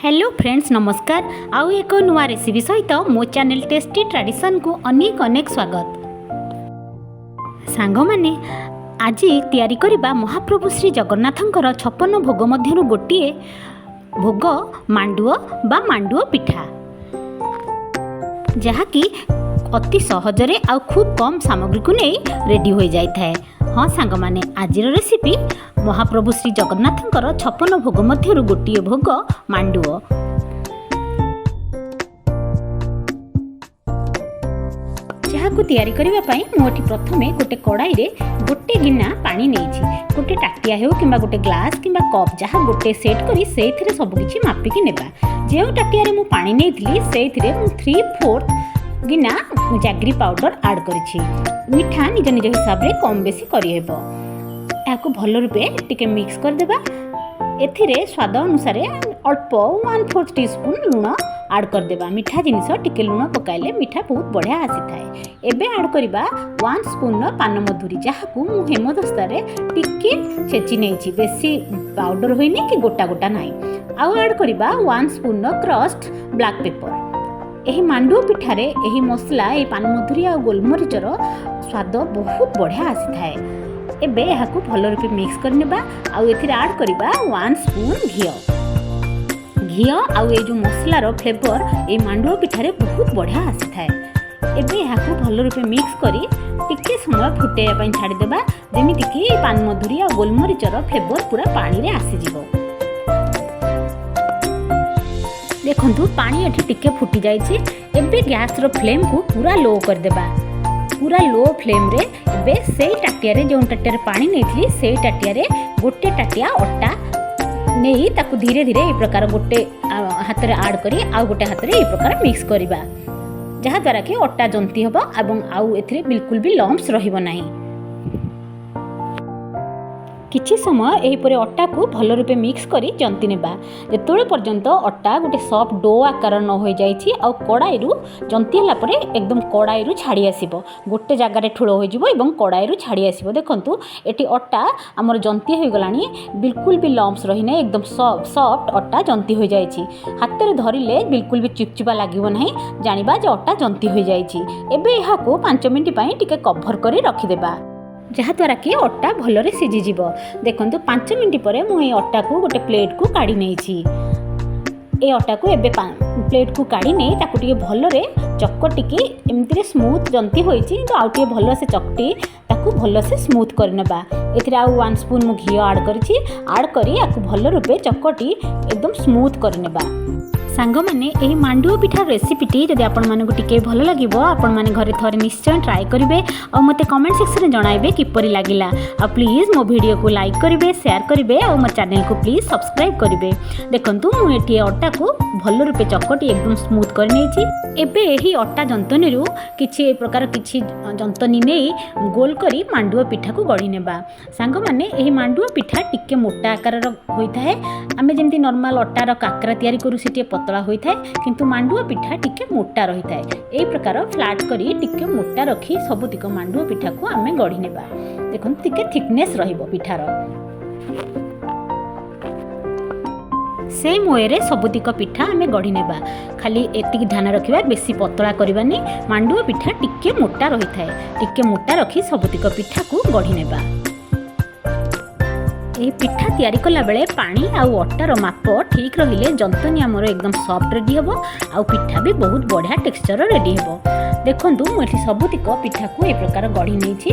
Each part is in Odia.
ହ୍ୟାଲୋ ଫ୍ରେଣ୍ଡସ୍, ନମସ୍କାର। ଆଉ ଏକ ନୂଆ ରେସିପି ସହିତ ମୋ ଚ୍ୟାନେଲ୍ ଟେଷ୍ଟି ଟ୍ରାଡ଼ିସନ୍କୁ ଅନେକ ଅନେକ ସ୍ୱାଗତ। ସାଙ୍ଗମାନେ, ଆଜି ତିଆରି କରିବା ମହାପ୍ରଭୁ ଶ୍ରୀ ଜଗନ୍ନାଥଙ୍କର 56 ଭୋଗ ମଧ୍ୟରୁ ଗୋଟିଏ ଭୋଗ ମାଣ୍ଡୁଅ ବା ମାଣ୍ଡୁଅ ପିଠା, ଯାହାକି ଅତି ସହଜରେ ଆଉ ଖୁବ୍ କମ୍ ସାମଗ୍ରୀକୁ ନେଇ ରେଡ଼ି ହୋଇଯାଇଥାଏ। ହଁ ସାଙ୍ଗମାନେ, ଆଜିର ରେସିପି ମହାପ୍ରଭୁ ଶ୍ରୀ ଜଗନ୍ନାଥଙ୍କର 56 ଭୋଗ ମଧ୍ୟରୁ ଗୋଟିଏ ଭୋଗ ମାଣ୍ଡୁଅ, ଯାହାକୁ ତିଆରି କରିବା ପାଇଁ ମୁଁ ଏଠି ପ୍ରଥମେ ଗୋଟେ କଡ଼ାଇରେ ଗୋଟେ ଗିନା ପାଣି ନେଇଛି। ଗୋଟେ ତାଟିଆ ହେଉ କିମ୍ବା ଗୋଟେ ଗ୍ଲାସ୍ କିମ୍ବା କପ୍, ଯାହା ଗୋଟେ ସେଟ୍ କରି ସେଇଥିରେ ସବୁକିଛି ମାପିକି ନେବା। ଯେଉଁ ତାଟିଆରେ ମୁଁ ପାଣି ନେଇଥିଲି, ସେଇଥିରେ ମୁଁ 3/4 ଗିନା ଜାଗ୍ରୀ ପାଉଡ଼ର ଆଡ଼୍ କରିଛି। ମିଠା ନିଜ ନିଜ ହିସାବରେ କମ୍ ବେଶୀ କରିହେବ। ଏହାକୁ ଭଲ ରୂପେ ଟିକେ ମିକ୍ସ କରିଦେବା। ଏଥିରେ ସ୍ୱାଦ ଅନୁସାରେ ଅଳ୍ପ 1/4 ଟି ସ୍ପୁନ୍ ଲୁଣ ଆଡ଼୍ କରିଦେବା। ମିଠା ଜିନିଷ ଟିକେ ଲୁଣ ପକାଇଲେ ମିଠା ବହୁତ ବଢ଼ିଆ ଆସିଥାଏ। ଏବେ ଆଡ଼୍ କରିବା 1 ସ୍ପୁନ୍ର ପାନମଧୁରୀ, ଯାହାକୁ ମୁଁ ହେମଦସ୍ତାରେ ଟିକେ ଛେଚି ନେଇଛି। ବେଶୀ ପାଉଡ଼ର ହୋଇନି କି ଗୋଟା ଗୋଟା ନାହିଁ। ଆଉ ଆଡ଼୍ କରିବା 1 ସ୍ପୁନ୍ର କ୍ରସ୍ଡ ବ୍ଲାକ୍ ପେପର୍। ଏହି ମାଣ୍ଡୁଅ ପିଠାରେ ଏହି ମସଲା, ଏହି ପାନମଧୁରୀ ଆଉ ଗୋଲମରିଚର ସ୍ୱାଦ ବହୁତ ବଢ଼ିଆ ଆସିଥାଏ। ଏବେ ଏହାକୁ ଭଲ ରୂପେ ମିକ୍ସ କରିନେବା ଆଉ ଏଥିରେ ଆଡ଼୍ କରିବା 1 ସ୍ପୁନ୍ ଘିଅ। ଘିଅ ଆଉ ଏଇ ଯେଉଁ ମସଲାର ଫ୍ଲେଭର ଏଇ ମାଣ୍ଡୁଅ ପିଠାରେ ବହୁତ ବଢ଼ିଆ ଆସିଥାଏ। ଏବେ ଏହାକୁ ଭଲ ରୂପେ ମିକ୍ସ କରି ଟିକେ ସମୟ ଫୁଟାଇବା ପାଇଁ ଛାଡ଼ିଦେବା, ଯେମିତିକି ପାନମଧୁରୀ ଆଉ ଗୋଲମରିଚର ଫ୍ଲେଭର ପୁରା ପାଣିରେ ଆସିଯିବ। ଦେଖନ୍ତୁ, ପାଣି ଏଠି ଟିକେ ଫୁଟି ଯାଇଛି। ଏବେ ଗ୍ୟାସ୍ର ଫ୍ଲେମ୍କୁ ପୁରା ଲୋ କରିଦେବା। ପୁରା ଲୋ ଫ୍ଲେମ୍ରେ ଏବେ ସେଇ ତାଟିଆରେ, ଯେଉଁ ତାଟିଆରେ ପାଣି ନେଇଥିଲି, ସେଇ ତାଟିଆରେ ଗୋଟେ ତାଟିଆ ଅଟା ନେଇ ତାକୁ ଧୀରେ ଧୀରେ ଏଇ ପ୍ରକାର ଗୋଟେ ହାତରେ ଆଡ଼୍ କରି ଆଉ ଗୋଟେ ହାତରେ ଏଇ ପ୍ରକାର ମିକ୍ସ କରିବା, ଯାହାଦ୍ୱାରା କି ଅଟା ଜନ୍ତି ହେବ ଏବଂ ଆଉ ଏଥିରେ ବିଲକୁଲ ବି ଲମ୍ପସ୍ ରହିବ ନାହିଁ। କିଛି ସମୟ ଏହିପରି ଅଟାକୁ ଭଲ ରୂପେ ମିକ୍ସ କରି ଜନ୍ତି ନେବା, ଯେତେବେଳେ ପର୍ଯ୍ୟନ୍ତ ଅଟା ଗୋଟେ ସଫ୍ଟ do ଆକାର ନ ହୋଇଯାଇଛି ଆଉ କଡ଼ାଇରୁ ଜନ୍ତି ହେଲା ପରେ ଏକଦମ କଡ଼ାଇରୁ ଛାଡ଼ି ଆସିବ, ଗୋଟେ ଜାଗାରେ ଠୁଳ ହୋଇଯିବ ଏବଂ କଡ଼ାଇରୁ ଛାଡ଼ି ଆସିବ। ଦେଖନ୍ତୁ, ଏଠି ଅଟା ଆମର ଜନ୍ତି ହୋଇଗଲାଣି। ବିଲକୁଲ ବି ଲମ୍ପସ୍ ରହିନାହିଁ। ଏକଦମ ସଫ୍ଟ ଅଟା ଜନ୍ତି ହୋଇଯାଇଛି। ହାତରେ ଧରିଲେ ବିଲକୁଲ ବି ଚିପଚିପା ଲାଗିବ ନାହିଁ। ଜାଣିବା ଯେ ଅଟା ଜନ୍ତି ହୋଇଯାଇଛି। ଏବେ ଏହାକୁ 5 ମିନିଟ୍ ପାଇଁ ଟିକେ କଭର୍ କରି ରଖିଦେବା, ଯାହାଦ୍ୱାରା କି ଅଟା ଭଲରେ ସିଝିଯିବ। ଦେଖନ୍ତୁ, 5 ମିନିଟ୍ ପରେ ମୁଁ ଏଇ ଅଟାକୁ ଗୋଟେ ପ୍ଲେଟ୍କୁ କାଢ଼ି ନେଇଛି। ଏ ଅଟାକୁ ଏବେ ପ୍ଲେଟ୍କୁ କାଢ଼ି ନେଇ ତାକୁ ଟିକେ ଭଲରେ ଚକଟିକି, ଏମିତିରେ ସ୍ମୁଥ୍ ଜନ୍ତି ହୋଇଛି, କିନ୍ତୁ ଆଉ ଟିକେ ଭଲସେ ଚକଟି ତାକୁ ଭଲସେ ସ୍ମୁଥ୍ କରିନେବା। ଏଥିରେ ଆଉ 1 ସ୍ପୁନ୍ ମୁଁ ଘିଅ ଆଡ଼୍ କରିଛି। ଆଡ଼୍ କରି ଆକୁ ଭଲ ରୂପେ ଚକଟି ଏକଦମ ସ୍ମୁଥ୍ କରିନେବା। ସାଙ୍ଗମାନେ, ଏହି ମାଣ୍ଡୁଅ ପିଠାର ରେସିପିଟି ଯଦି ଆପଣମାନଙ୍କୁ ଟିକେ ଭଲ ଲାଗିବ, ଆପଣମାନେ ଘରେ ଥରେ ନିଶ୍ଚୟ ଟ୍ରାଏ କରିବେ ଆଉ ମୋତେ କମେଣ୍ଟ ସେକ୍ସନରେ ଜଣାଇବେ କିପରି ଲାଗିଲା। ଆଉ ପ୍ଲିଜ୍ ମୋ ଭିଡ଼ିଓକୁ ଲାଇକ୍ କରିବେ, ସେୟାର କରିବେ ଆଉ ମୋ ଚ୍ୟାନେଲକୁ ପ୍ଲିଜ୍ ସବସ୍କ୍ରାଇବ୍ କରିବେ। ଦେଖନ୍ତୁ, ମୁଁ ଏଠି ଅଟାକୁ ଭଲ ରୂପେ ଚକଟି ଏକଦମ ସ୍ମୁଥ୍ କରିନେଇଛି। ଏବେ ଏହି ଅଟା ଯନ୍ତନୀରୁ କିଛି ଏ ପ୍ରକାର କିଛି ଯନ୍ତନୀ ନେଇ ଗୋଲ କରି ମାଣ୍ଡୁଅ ପିଠାକୁ ଗଢ଼ି ନେବା। ସାଙ୍ଗମାନେ, ଏହି ମାଣ୍ଡୁଅ ପିଠା ଟିକେ ମୋଟା ଆକାରର ହୋଇଥାଏ। ଆମେ ଯେମିତି ନର୍ମାଲ ଅଟାର କାକରା ତିଆରି କରୁ, ସେ ଟିକେ ପତଳା ହୋଇଥାଏ, କିନ୍ତୁ ମାଣ୍ଡୁଅ ପିଠା ଟିକେ ମୋଟା ରହିଥାଏ। ଏହି ପ୍ରକାର ଫ୍ଲାଟ୍ କରି ଟିକେ ମୋଟା ରଖି ସବୁତିକ ମାଣ୍ଡୁଅ ପିଠାକୁ ଆମେ ଗଢ଼ି ନେବା। ଦେଖନ୍ତୁ, ଟିକେ ଥିକନେସ୍ ରହିବ ପିଠାର। ସେମ୍ ୱେରେ ସବୁତିକ ପିଠା ଆମେ ଗଢ଼ି ନେବା। ଖାଲି ଏତିକି ଧ୍ୟାନ ରଖିବା, ବେଶୀ ପତଳା କରିବାନି। ମାଣ୍ଡୁଅ ପିଠା ଟିକେ ମୋଟା ରହିଥାଏ। ଟିକେ ମୋଟା ରଖି ସବୁତିକ ପିଠାକୁ ଗଢ଼ି ନେବା। ଏହି ପିଠା ତିଆରି କଲାବେଳେ ପାଣି ଆଉ ଅଟାର ମାପ ଠିକ୍ ରହିଲେ ଯନ୍ତନୀ ଆମର ଏକଦମ ସଫ୍ଟ ରେଡ଼ି ହେବ ଆଉ ପିଠା ବି ବହୁତ ବଢ଼ିଆ ଟେକ୍ସଚର ରେଡ଼ି ହେବ। ଦେଖନ୍ତୁ, ମୁଁ ଏଠି ସବୁତିକ ପିଠାକୁ ଏ ପ୍ରକାର ଗଢ଼ି ନେଇଛି।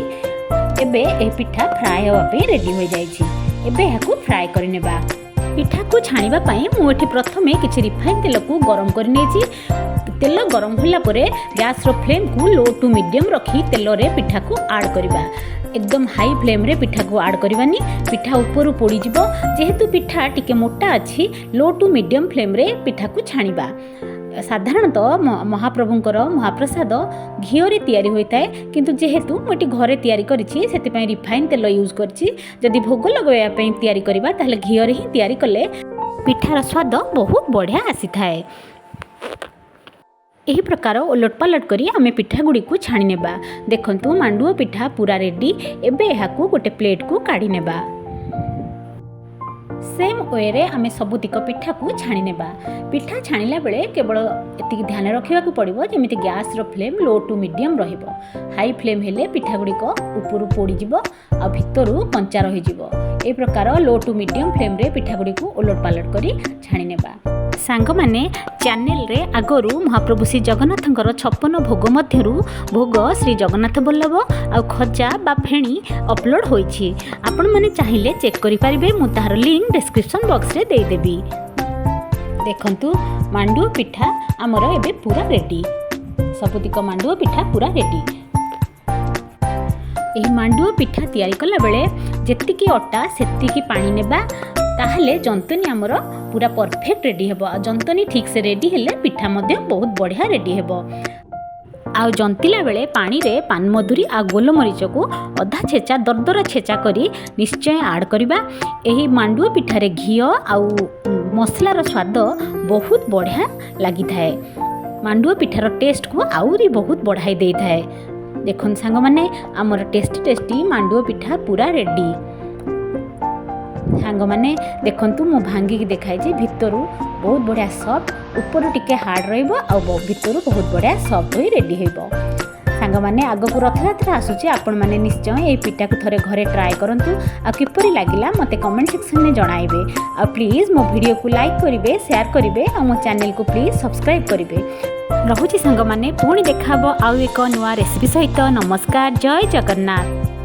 ଏବେ ଏହି ପିଠା ଫ୍ରାଏ ହେବା ପାଇଁ ରେଡ଼ି ହୋଇଯାଇଛି। ଏବେ ଏହାକୁ ଫ୍ରାଏ କରିନେବା। ପିଠାକୁ ଛାଣିବା ପାଇଁ ମୁଁ ଏଠି ପ୍ରଥମେ କିଛି ରିଫାଇନ୍ ତେଲକୁ ଗରମ କରିନେଇଛି। ତେଲ ଗରମ ହେଲା ପରେ ଗ୍ୟାସ୍ର ଫ୍ଲେମ୍କୁ ଲୋ ଟୁ ମିଡ଼ିୟମ୍ ରଖି ତେଲରେ ପିଠାକୁ ଆଡ଼୍ କରିବା। ଏକଦମ ହାଇ ଫ୍ଲେମ୍ରେ ପିଠାକୁ ଆଡ଼୍ କରିବାନି, ପିଠା ଉପରୁ ପୋଡ଼ିଯିବ। ଯେହେତୁ ପିଠା ଟିକେ ମୋଟା ଅଛି, ଲୋ ଟୁ ମିଡ଼ିୟମ୍ ଫ୍ଲେମ୍ରେ ପିଠାକୁ ଛାଣିବା। ସାଧାରଣତଃ ମହାପ୍ରଭୁଙ୍କର ମହାପ୍ରସାଦ ଘିଅରେ ତିଆରି ହୋଇଥାଏ, କିନ୍ତୁ ଯେହେତୁ ମୁଁ ଏଠି ଘରେ ତିଆରି କରିଛି, ସେଥିପାଇଁ ରିଫାଇନ୍ ତେଲ ୟୁଜ୍ କରିଛି। ଯଦି ଭୋଗ ଲଗାଇବା ପାଇଁ ତିଆରି କରିବା, ତାହେଲେ ଘିଅରେ ହିଁ ତିଆରି କଲେ ପିଠାର ସ୍ୱାଦ ବହୁତ ବଢ଼ିଆ ଆସିଥାଏ। ଏହି ପ୍ରକାର ଓଲଟ ପାଲଟ କରି ଆମେ ପିଠା ଗୁଡ଼ିକୁ ଛାଣି ନେବା। ଦେଖନ୍ତୁ, ମାଣ୍ଡୁଅ ପିଠା ପୁରା ରେଡ଼ି। ଏବେ ଏହାକୁ ଗୋଟେ ପ୍ଲେଟ୍କୁ କାଢ଼ି ନେବା। ସେମ୍ ୱେରେ ଆମେ ସବୁତିକ ପିଠାକୁ ଛାଣି ନେବା। ପିଠା ଛାଣିଲା ବେଳେ କେବଳ ଏତିକି ଧ୍ୟାନ ରଖିବାକୁ ପଡ଼ିବ, ଯେମିତି ଗ୍ୟାସ୍ର ଫ୍ଲେମ୍ ଲୋ ଟୁ ମିଡ଼ିୟମ୍ ରହିବ। ହାଇ ଫ୍ଲେମ୍ ହେଲେ ପିଠା ଗୁଡ଼ିକ ଉପରୁ ପୋଡ଼ିଯିବ ଆଉ ଭିତରୁ କଞ୍ଚା ରହିଯିବ। ଏହି ପ୍ରକାର ଲୋ ଟୁ ମିଡ଼ିୟମ୍ ଫ୍ଲେମ୍ରେ ପିଠା ଗୁଡ଼ିକୁ ଓଲଟ ପାଲଟ କରି ଛାଣି ନେବା। ସାଙ୍ଗମାନେ, ଚ୍ୟାନେଲରେ ଆଗରୁ ମହାପ୍ରଭୁ ଶ୍ରୀ ଜଗନ୍ନାଥଙ୍କର 56 ଭୋଗ ମଧ୍ୟରୁ ଭୋଗ ଶ୍ରୀ ଜଗନ୍ନାଥ ବଲ୍ଲଭ ଆଉ ଖଜା ବା ଫେଣି ଅପଲୋଡ଼ ହୋଇଛି। ଆପଣମାନେ ଚାହିଁଲେ ଚେକ୍ କରିପାରିବେ। ମୁଁ ତାହାର ଲିଙ୍କ୍ ଡେସ୍କ୍ରିପସନ୍ ବକ୍ସରେ ଦେଇଦେବି। ଦେଖନ୍ତୁ, ମାଣ୍ଡୁଅ ପିଠା ଆମର ଏବେ ପୁରା ରେଡ଼ି। ସବୁତିକ ମାଣ୍ଡୁଅ ପିଠା ପୁରା ରେଡ଼ି। ଏହି ମାଣ୍ଡୁଅ ପିଠା ତିଆରି କଲାବେଳେ ଯେତିକି ଅଟା ସେତିକି ପାଣି ନେବା, ତାହେଲେ ଜନ୍ତନୀ ଆମର ପୁରା ପରଫେକ୍ଟ ରେଡ଼ି ହେବ। ଆଉ ଜନ୍ତନୀ ଠିକ୍ସେ ରେଡ଼ି ହେଲେ ପିଠା ମଧ୍ୟ ବହୁତ ବଢ଼ିଆ ରେଡ଼ି ହେବ। ଆଉ ଜନ୍ତିଲା ବେଳେ ପାଣିରେ ପାନମଧୁରୀ ଆଉ ଗୋଲମରିଚକୁ ଅଧା ଛେଚା, ଦରଦରା ଛେଚା କରି ନିଶ୍ଚୟ ଆଡ଼୍ କରିବା। ଏହି ମାଣ୍ଡୁଅ ପିଠାରେ ଘିଅ ଆଉ ମସଲାର ସ୍ୱାଦ ବହୁତ ବଢ଼ିଆ ଲାଗିଥାଏ। ମାଣ୍ଡୁଅ ପିଠାର ଟେଷ୍ଟକୁ ଆହୁରି ବହୁତ ବଢ଼ାଇ ଦେଇଥାଏ। ଦେଖନ୍ତୁ ସାଙ୍ଗମାନେ, ଆମର ଟେଷ୍ଟି ଟେଷ୍ଟି ମାଣ୍ଡୁଅ ପିଠା ପୁରା ରେଡ଼ି। ସାଙ୍ଗମାନେ ଦେଖନ୍ତୁ, ମୁଁ ଭାଙ୍ଗିକି ଦେଖାଇଛି। ଭିତରୁ ବହୁତ ବଢ଼ିଆ ସଫ୍ଟ, ଉପରୁ ଟିକେ ହାର୍ଡ଼ ରହିବ ଆଉ ଭିତରୁ ବହୁତ ବଢ଼ିଆ ସଫ୍ଟ ହୋଇ ରେଡ଼ି ହେବ। ସାଙ୍ଗମାନେ, ଆଗକୁ ରଥଯାତ୍ରା ଆସୁଛି। ଆପଣମାନେ ନିଶ୍ଚୟ ଏହି ପିଠାକୁ ଥରେ ଘରେ ଟ୍ରାଏ କରନ୍ତୁ ଆଉ କିପରି ଲାଗିଲା ମୋତେ କମେଣ୍ଟ ସେକ୍ସନରେ ଜଣାଇବେ। ଆଉ ପ୍ଲିଜ୍ ମୋ ଭିଡ଼ିଓକୁ ଲାଇକ୍ କରିବେ, ସେୟାର କରିବେ ଆଉ ମୋ ଚ୍ୟାନେଲକୁ ପ୍ଲିଜ୍ ସବସ୍କ୍ରାଇବ୍ କରିବେ। ରହୁଛି ସାଙ୍ଗମାନେ, ପୁଣି ଦେଖାହେବ ଆଉ ଏକ ନୂଆ ରେସିପି ସହିତ। ନମସ୍କାର, ଜୟ ଜଗନ୍ନାଥ।